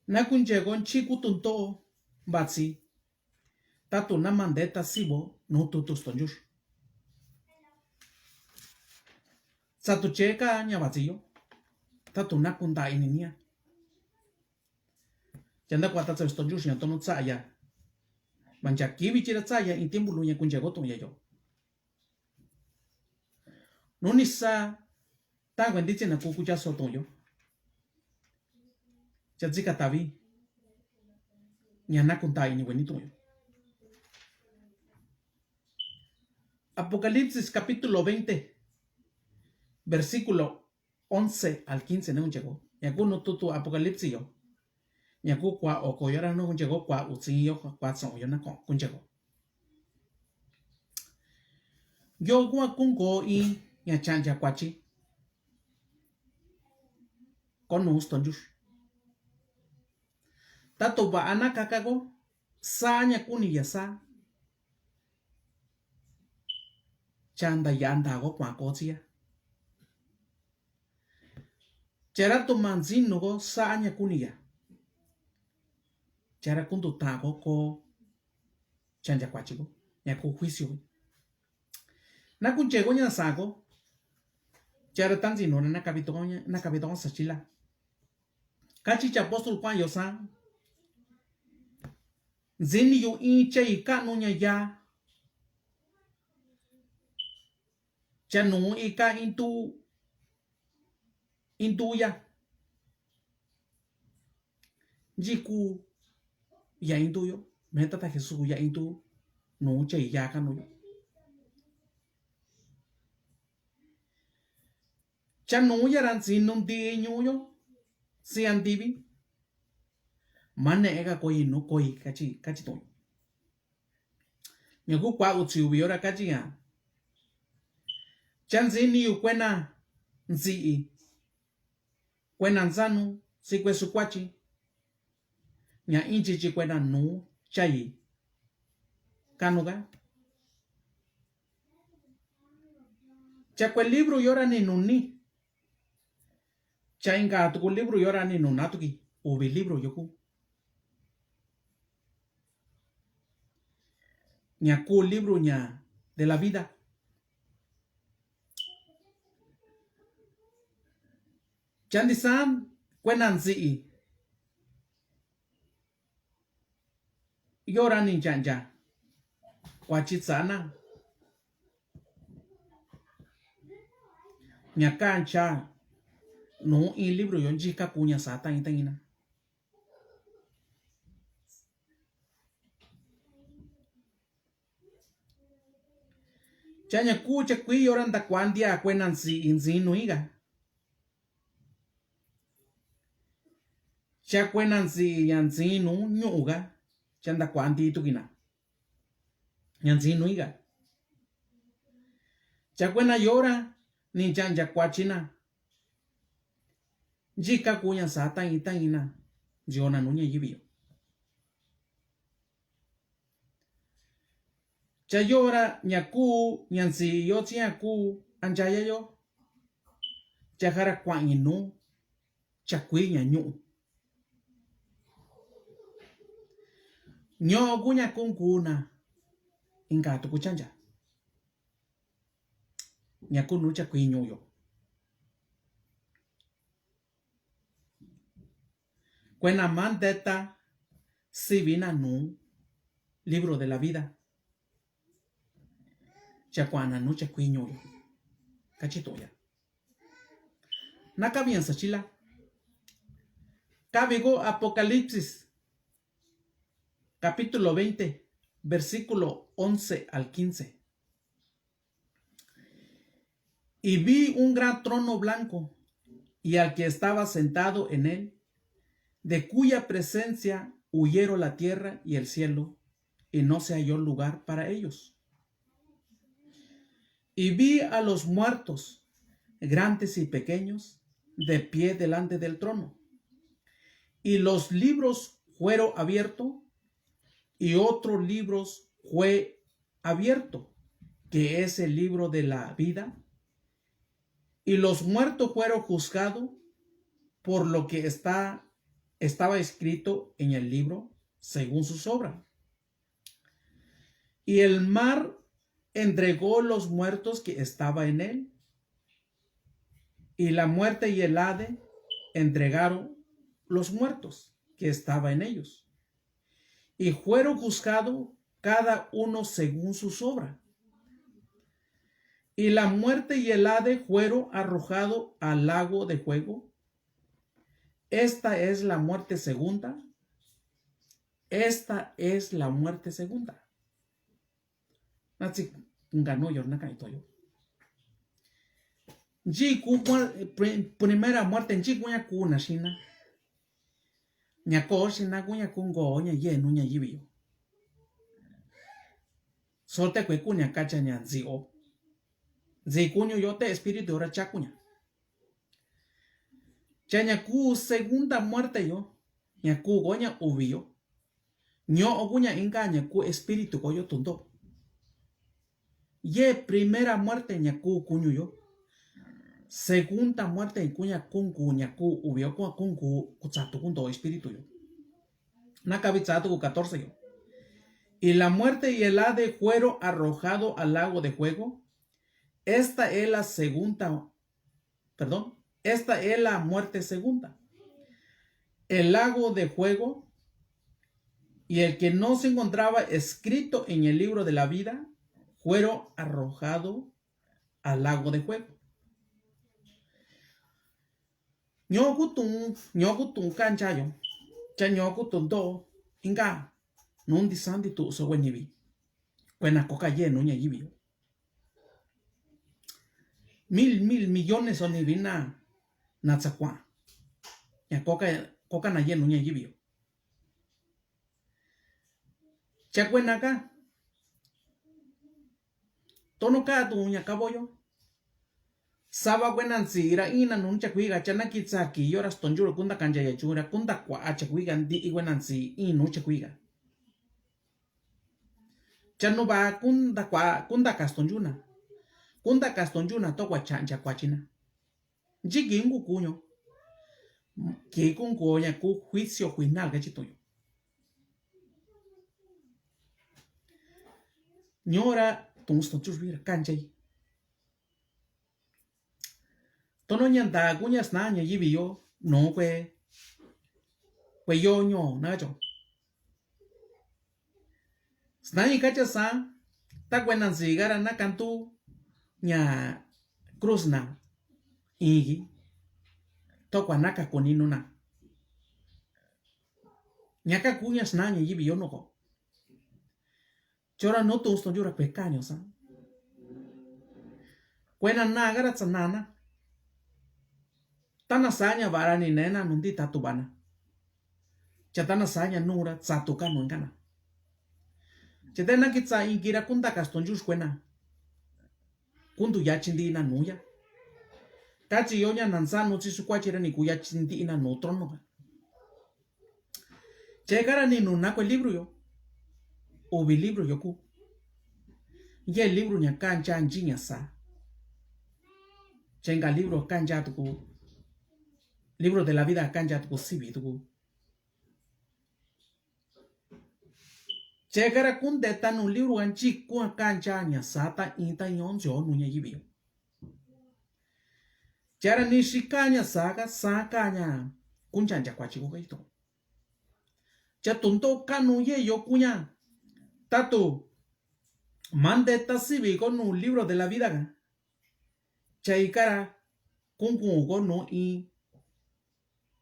Nakunchego chiku tunto vatsi. Tatu namandeta sivo nu tutu stonjux. Satucheka ña vatsiyo. Tatu nakunta ini nia. Yanda kuata tsa stonjux ña tonu tsaya. Mancha kivi chira tsaya in tiempo luña kunchego tuña yo. Nuni sa tangwe nditsi na kuku chaso tuño. Cha tsika tavi. Ña nakunta ini weni tuño. Apocalipsis capítulo veinte, versículo once al quince nakunchego. Ña ku nu tutu Apocalipsis yo. Ña ku kua oko yo ra nakunchego, kua utsin yo, kua tson yo nako kunchego. Yo kua kunko i ña chancha kuachi. Ko nu stonjux. Tatu va'a na kaka ko sa ña kuniya sa. Chanda yanda ko kua kotsiya. Chara tuma ntsinu ko sa ña kuniya. Chara kuntu ta ko ko chancha kuachi ko. Ña ku juicio. Nakunchego ña sa ko. Chara tantsinu na nakavi toko ña, nakavi toko sa chila. Kachi cha apóstol Juan yo sa. Ntsini yu in chai ka'nu ña ya. Cha nu ika in tu, in tu ya. Nchi ku ya in tu yo. Meta ta Jesús ya in tu. Nu chai ya ka'nu yo. Cha nu yara ntsinu nti ñuyo. Sia ntivi. Mane eka koi nu koi kachi, kachi tuñu. Ña ku kua utsi uvi ora kachi ya. Cha ntsini yu kuena ntsi'i. Kuena ntsanu, si kue sukuachi. Ña inchi chi kuena nu chai. Kanu ka. Cha kue libro yora ni nuni. Cha inka tuku libro yora ni nuna tuki. Uvi libro yoku. Ña ku libro ña de la vida. Chandisan kuena ntsi'i. Yora ni ncha'ncha. Kuachi tsana. Ña kancha. Nu in libro yo nchi kaku ña sa tañi tañi na. Cha ña ku cha kui yora ntakuantia kuena ntsi'i ntsinu iga. Cha kuena ntsi'i ña ntsinu ñu'u ga. Cha ntakuanti tukina. Ña ntsinu iga. Cha kuena yora ni ncha'ncha kuachi na. Nchi kaku ña sa tañi tañi na. Nchi ona nu ña yivi yo. Cha yora ña ku ña ntsi'i yo tsi ña ku anchaya yo. Cha jara kua'i nu. Cha kui ña ñu'u. Ño'o ku ña ku nkuna. Inka tuku chancha. Ña ku nu cha kui ñu'u yo. Kuena mandeta sivi na nu libro de la vida. Cha kuana nu cha kui ñu'u yo. Kachi tuya. Na kavi ña sa chila. Kavi ko Apocalipsis capítulo veinte, versículo once al quince. Y vi un gran trono blanco, y al que estaba sentado en él, de cuya presencia huyeron la tierra y el cielo, y no se halló lugar para ellos. Y vi a los muertos, grandes y pequeños, de pie delante del trono. Y los libros fueron abiertos, y otro libro fue abierto, que es el libro de la vida. Y los muertos fueron juzgados por lo que está, estaba escrito en el libro, según sus obras. Y el mar entregó los muertos que estaba en él, y la muerte y el Hade entregaron los muertos que estaba en ellos. Y fueron juzgados cada uno según sus obras. Y la muerte y el Hade fueron arrojados al lago de fuego. Esta es la muerte segunda. Esta es la muerte segunda. Natsi nga no yor naka itoyo. Nchi ku muer-, pri-, primera muerte nchi kuña ku na xina. Ña ko xina kuña ku ngo ña yenu ña yivi yo. Sote kue kuña kacha ña nzi o. Nzi kuñu yo te espíritu ora cha kuña. Cha ña ku segunda muerte yo. Ña ku ko ña uvi yo. Ño'o kuña inka ña ku espíritu ko yo tundo. Ye primera muerte ña ku kuñu yo. Segunda muerte kuña kunku ña ku uvi yo kuña kunku kutsa tuku ndo espíritu yo. Naka vitsa tuku catorce yo. Y la muerte y el Hade fueron arrojado al lago de fuego. Esta es la segunda, perdón, esta es la muerte segunda. El lago de fuego, y el que no se encontraba escrito en el libro de la vida, fueron arrojado al lago de fuego. Ñoku tun, ñoku tun kanchayo. Cha ñoku tun do inka. Nunti santi tu so wenivi. Kuena koka yenu ña yivi yo. Mil, mil millones o nivi na, na tsa kua. Ña koka, koka na yenu ña yivi yo. Cha kuenaka. Tono ka tu ña kavo yo. Sava kuena ntsi ra ina nu chakuiga cha nakitsa ki yo ra stonchu ra kunta kancha ya chu ra kunta kua chakuiga nti i kuena ntsi inu chakuiga. Cha nu va kunta kua, kunta ka stonchu na. Kunta ka stonchu na to kua chancha kua china. Nchi ki ngu kuño. Ki kunku ña ku juicio final ka chi tuño. Ñora tun stonchu ra kancha i. Tono ña nta kuña sna ña yivi yo no kue. Kue yo ño na cho. Sna i kacha sa ta kuena nsi kara na kantu ña cruz na. Igi. To kua na ka kuni nu na. Ña ka kuña sna ña yivi yo no ko. Chora no tun stonchu ra pekaño sa. Kuena na kara tsa nana. Tana sa ña vara ni nena nunti tatu vana. Cha tana sa ña nura tsa tu kanu inkana. Chete na kitsa inkira kunta ka stonchu kuena. Kuntu yachi nti na nuya. Kachi yo ña na nsa nu tsi su kuachi ra ni ku yachi nti na nu trono ka. Chekara ni nu na kue libro yo. Uvi libro yo ku. Ye libro ña kancha nchi ña sa. Chenka libro kancha tuku. Libro de la vida kancha tuku sivi tuku. Chekara kunte ta nu libro ka nchi kua kancha ña sa ta in ta ño ncho nu ña yivi yo. Chara ni xi kaña sa ka sa kaña kuncha ncha kua chi ku ka ito. Cha tunto kanu ye yo kuña. Tatu mande ta sivi ko nu libro de la vida ka. Cha ikara kunkun ko nu i.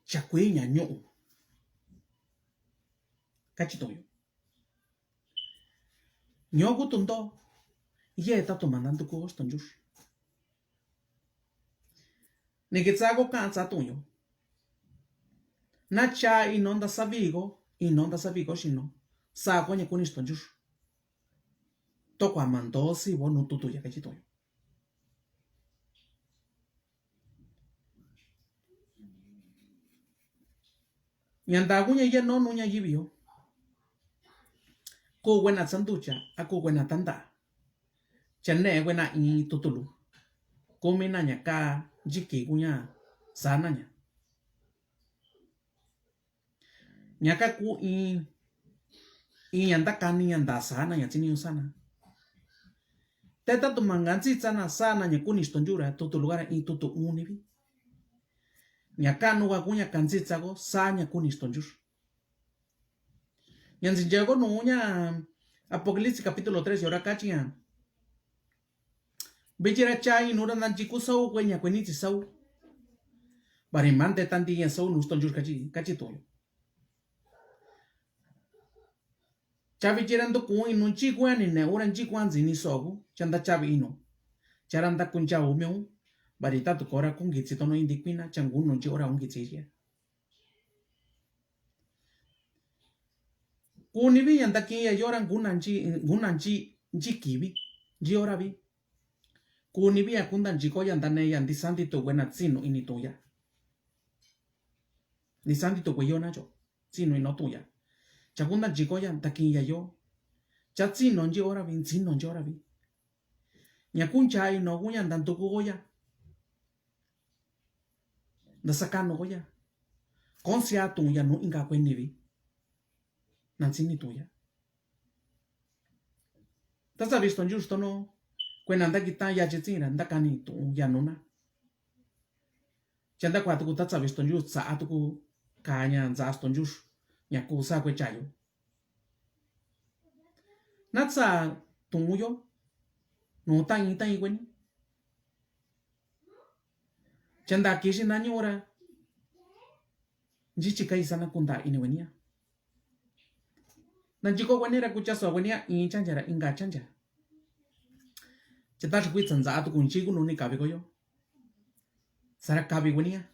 Cha kuiña ñu'u. Kachi tuñu. Ñoku tunto. Ye tatu manda ntuku stonchu. Ni kitsa ko kaatsa tuyo. Na cha ino nda savi ko, ino nda savi ko xino. Sa ko ña kuni Sitonyu. Tokua mandosi bo nu tutu ya kachi tuyo. Ña nda kuña ya no nu ña yivi yo. Ku kuena tsanducha, a ku kuena tanda. Cha ne kuena in tutulu. Kumi na ña ka yiki kuña sana ña. Ña ka ku in, in ña nda kani ña nda sana ña tsini yu sana. Te tatu ma ngantsitsa na sana ña kuni Sitonyu ra tutulu kara in tutu uni vi. Ña ka nu ka kuña kantsitsa ko sa ña kuni Sitonyu. Ña ntsinche ko nu ña Apocalipsis capítulo tres yora kachi ña. Vichi ra cha inu ra nda nchiku sau kue ña kue ni tsi sau. Bari mante tandi ña sau nu Sitonyu kachi, kachi tuyo. Cha vichi ra nduku inu nchiku ña ni ne ura nchiku ña ntsi ni soku, cha nda chavi inu. Cha ra nda kuncha u meu, bari tatu kora kungitsi tono indi kuina, cha ngunu nchi ora ungitsi ya. Kuni vi ña nda kiin ya yora nguna nchi, nguna nchi, nchi kivi, nchi ora vi. Kuni vi ña kunda nchi ko ya nda ne ya ndi santi tu kuena tsinu ini tu ya. Ndi santi tu kue yo na cho, tsinu ino tu ya. Cha kunda nchi ko ya nda kiin ya yo. Cha tsinu nchi ora vi, ntsinu nchi ora vi. Ña kuncha ino kuña nda nduku ko ya. Nda sakanu ko ya. Konsia tu ya nu inka kue nivi. Na ntsini tu ya. Tatsa visto nchuxi tono. Kuena nda kitan ya chi tsin ra nda kani tu ya nuna. Cha nda kua tuku tatsa visto nchuxi tsa tuku kaña ntsa sto nchuxi. Ña ku sa kue chayo. Na tsa tuun yo. Nu tain tain kueni. Cha nda kixi na ñuura. Nchi chi kai sana kunta ini kuenia. Na nchi ko kueni ra kucha so kuenia in chancha ra inka chancha. Cha ta chi kuitsa ntsa tuku nchi ku nu ni kavi koyo. Sara kavi kuenia.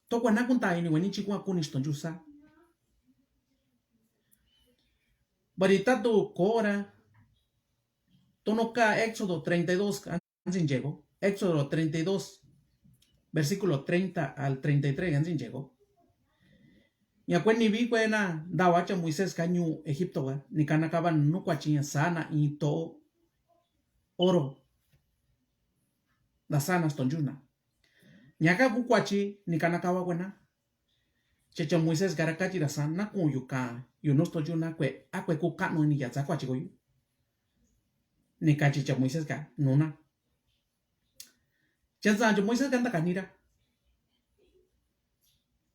Tokua na kunta ini kueni chi kua kuni sto nchuxi sa. Bari tatu kora. Tono ka Éxodo treinta y dos, ka ntsinche ko. Éxodo treinta y dos, versículo treinta al treinta y tres, ka ntsinche ko. Ña kue nivi kuena, nda wa cha Moisés ka ñuu Egipto ka, ni kana kava nu kuachi ña sana in to'o oro. Nda sana sto nchuxi na. Ña ka ku kuachi ni kana kava kuena. Cha cha Moisés ka ra kachi ra sa na kuun yu ka yu nu sto nchuxi na kue, a kue ku kanu ini ya tsa kuachi koyu. Ni kachi cha Moisés ka nuna. Cha ntsa cha Moisés ka nda kani ra.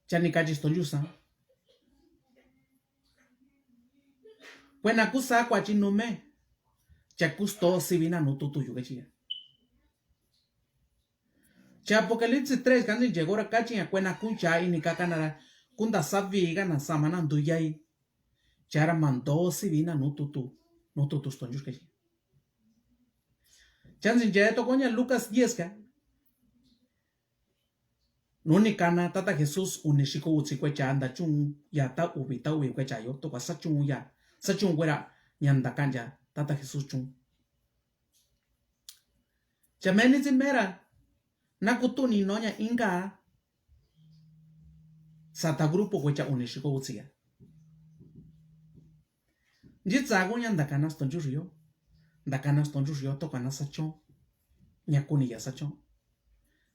Cha ni kachi sto nchuxi sa. Kuena ku sa kuachi nume. Cha ku sto sivi na nu tutu yu kachi ya. Cha Apocalipsis tres ka ntsinche ko ra kachi ña kuena kuncha ini ka kana ra kunta savi kana sama na nduyai. Cha ra mando sivi na nu tutu, nu tutu sto nchuxi kachi. Cha ntsinche toko ña Lucas diez ka. Nu ni kana tata Jesús uni xiko utsi kue cha nda chun ya ta uvi ta uvi kue cha yo toko sa chun ya, sa chun kue ra ña nda kancha tata Jesús chun. Cha meni tsi mera na kutuni no ña inka. Sa ta grupo kue cha uni xiko utsi ya. Nchi tsa kuña nda kana sto nchuxi yo. Nda kana sto nchuxi yo toko na sa chon. Ña kuni ya sa chon.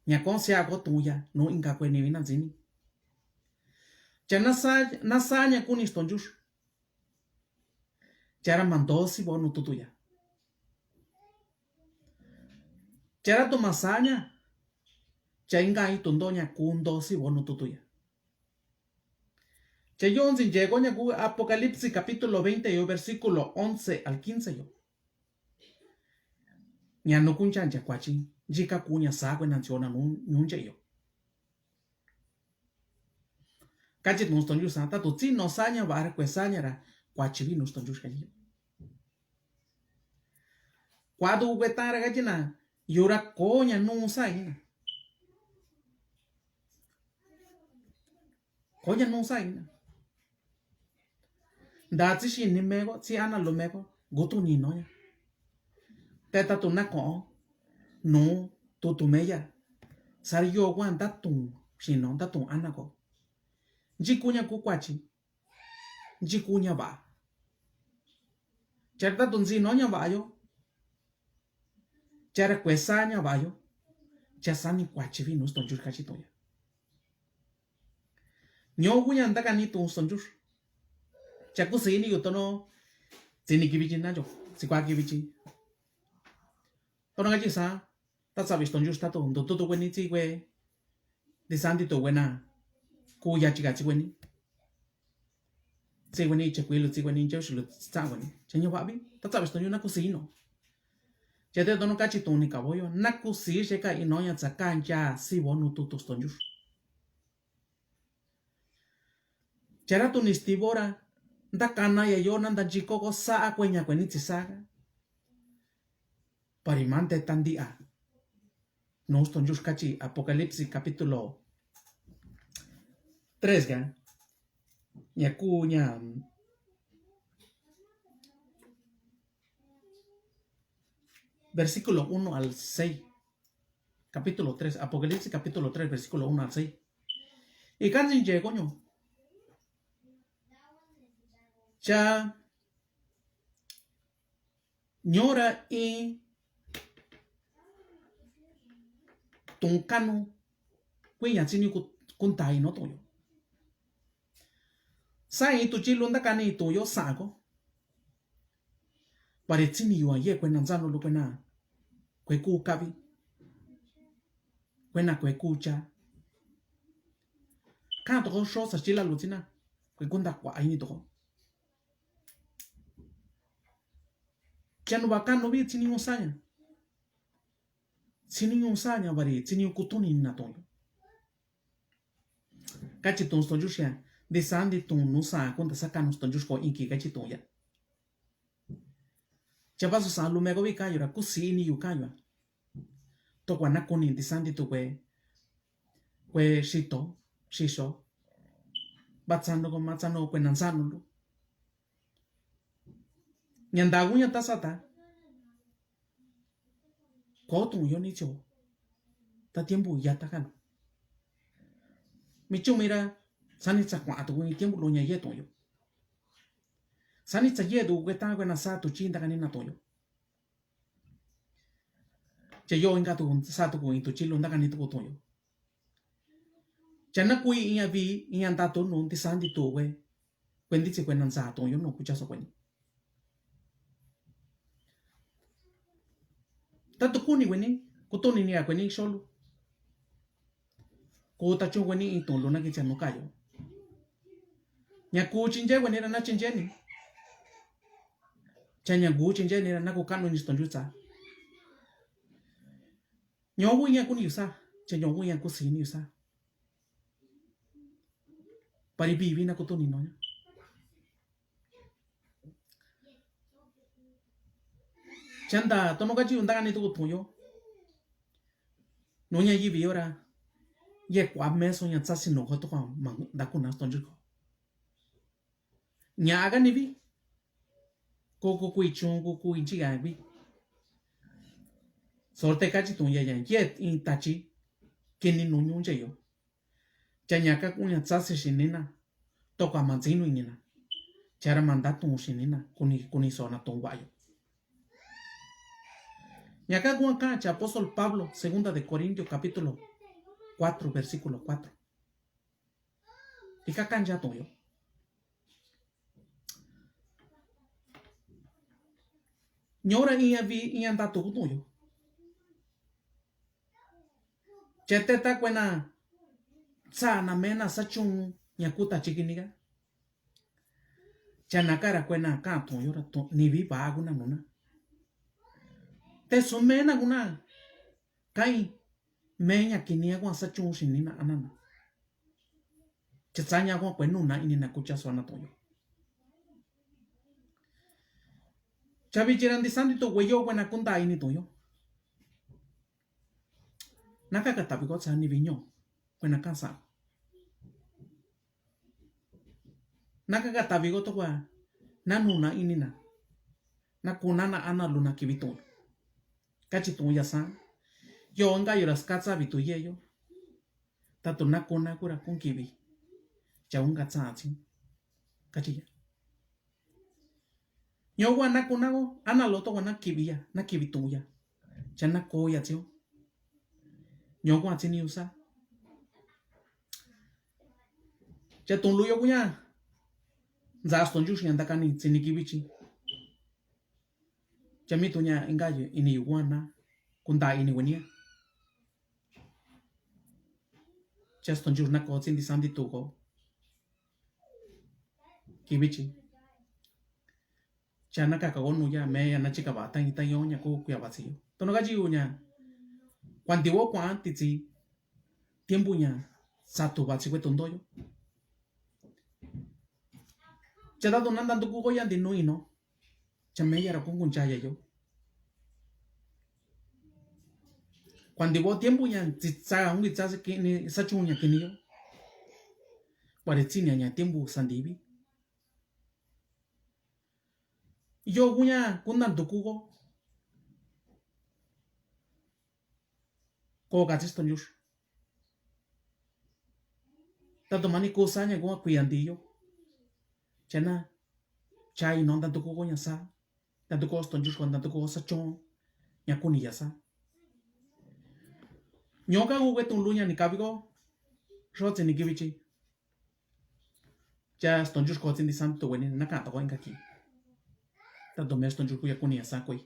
Ña konsia ko tuun ya nu inka kue nivi na ntsini. Cha na sa, na sa ña kuni sto nchuxi. Cha ra mando si bo nu tutu ya. Cha ra tuma sa ña. Cha inka itu ndo ña ku ndo si bo nu tutu ya. Cha yo ntsinche ko ña ku Apocalipsis capítulo veinte yo versículo once al quince yo. Ña nu kuncha ncha kuachi nchi ka kuña sa kuena ntsio na nu ñuncha yo. Kachi nu sto nchuxi sa tatu tsi no sa ña vara kue sa ña ra kuachi vi nu sto nchuxi kachi. Kua tu kue ta ra kachi na Yura koña nusa ina. Koña nusa ina. Nda tsi xini meko, tsi ana lu meko, gutu ni noña. Teta tu nako, nu, tutu meya. Sari yo wan da tun, xino, da tun ana ko. Nchi kuña ku kuachi. Nchi kuña va. Chara ta tu nchi noña va yo. Chara kuesa ña va yo. Cha sani kuachi vi nu stonjur kachi toya. Ñoxu ña nda kani tu stonjur. Cha kusini yu tono. Tsini kivichi na yo. Tsi kua kivichi. Tono kachi sa. Ta tsavi stonjur ta tu. Ndu tu tu kueni tsi kue. Di sandi tu kuena. Ku ya chika tsi kueni. Tsi kueni che kuilu tsi kueni che uxilu tsa kueni. Che ña vavi. Ta tsavi stonjur na kusino. Che te tono kachi tu ni kavoyo. Na kusi che ka ino ña tsa ka ncha si vo nu tu tu stonjur. Chara tu ni stivora, nda kana ya yo na nda nchikoko sa a kueña kueni tsi sa ka. Parimante tandia. Nos ton yus kachi Apocalipsis capítulo tres ga. Ña ku ña versículo uno al seis. Capítulo tres, Apocalipsis capítulo tres, versículo uno al seis. I kanti nche koño. Cha ñora i tun kanu kuiña tsini ku kuntai no tuyo. Sa i tu chilu nda kani tuyo sa ko. Pare tsini yua ye kuena nzanu lu kuena kue ku kavi. Kuena kue ku cha. Kan toko so sa chila lu tsina. Kue kunda kua ini toko. Chanu ba kanu bi tsini un saña. Tsini un saña bari tsini un kutuni na toño. Kachi tun ston yuxia. Di sandi tun nu sa kunda sa kanu ston yux ko inki kachi tun ya. Cha paso sa lu meko bi kayo ra kusi ini yu kayo. Tokua na kuni di sandi tu kue. Kue sito, siso. Ba tsano ko ma tsano kue na nzanu lu. Ña ndagu ña ta sata. Ko tun yo ni cho. Ta tiempo ya ta kanu. Mi chu mira sani tsa kua tu kue tiempo lu ña ye tun yo. Sani tsa ye tu kue ta kue na sa tu chi nda kani na tun yo. Cha yo inka tu sa tu kue tu chilu nda kani tu kue tun yo. Cha na kui iña vi iña nda tu nu nti sandi tu kue. Kuenti tsi kuena nza toño no kuchaso kueni. Ta tu kuni kueni kutuni ni a kueni xolu. Ku ta chun kueni i tun lu na ki cha nu kayo. Ña ku chinche kueni ra na chinche ni. Cha ña ku chinche ni ra na ku kanu ni ston yutsa. Ñogu ña kuni yusa. Cha ñogu ña kusi ni yusa. Pari bibi na kutuni noña. Chanda tono kachi unda kani tuku tuyo. Noña yivi yora. Ye kua meso ña tsasi no ko tuka ma dakuna ston yurko. Ña aga ni vi. Ko ku kui chun ku kui chiga vi. Sorte kachi tun ya ya ye in tachi. Kini nu ñun che yo. Cha ña ka kuña tsasi xinina. Toka ma ntsinu inina. Chara ma nda tun xinina. Kuni kuni sona tun vayo. Ña ka kuña ka cha apóstol Pablo, segunda de Corintios capítulo cuatro, versículo cuatro. Ika kanja tuyo. Ñora iña vi iña nda tuku tuyo. Chete ta kuena sa na mena sa chun ña kuta chikiniga. Cha na kara kuena ka tuyo ra tu ni vi ba kuna nuna. Te su mena kuna. Kai. Meña kinia kuan sa chun xinina anana. Cha tsaña kuan kue nuna inina kucha suana tuyo. Cha vichi ra nti sandi tu kue yo kuena kunda ini tuyo. Nakaka tavi ko tsa ni vi ño kuena kasa. Nakaka tavi ko tokua na nuna inina, na kuna na ana luna kivi tuun. Kachi tuun ya sa. Yo nga yo ra skatsa vi tu ye yo. Tatu na kuna kura kun kivi. Cha unga tsa tsi. Kachi ya. Ño kua na kuna ko ana lo tokua na kivi ya, na kivi tuun ya. Cha na ko ya tsi o. Ño kua tsi ni usa. Cha tuun lu yo kuña. Nza stonju ña ndakani tsi ni kivi tsi. Cha mi tuña inga ini yuana kunda ini wenia. Cha stonju na ko tsi ndi sandi tu ko. Kivi tsi. Cha nakaka ko nuya meya na chika va tan tan yo ña ko kuya va tsi yo. Tono ka chi yo ña. Kuanti wo kuanti tsi. Tiempo ña. Satu va tsi kue tundo yo. Cha tatu na ntanduku ko ya ndi nu ino. Cha meya ra kunkunchaya yo. Kuanti vo tiempo ña tsi tsa ungi tsa kini sa chuña kini yo. Kuare tsi ña ña tiempo sandivi. Yo kuña kun ntanduku ko. Ko katsi stonju. Tatu mani ko sa ña ko kuya ndi yo. Chana. Cha ino ntanduku ko ña sa. Ntanduku ko stonju ko ntanduku ko sa chon. Ña kuni ya sa. Ño ka ku kue tuun lu ña ni kavi ko. Xo tsi ni kivi tsi. Cha stonju ko tsi ndi santu weni na ka toko inka ki. Tatu me stonju ko ya kuni ya sa koi.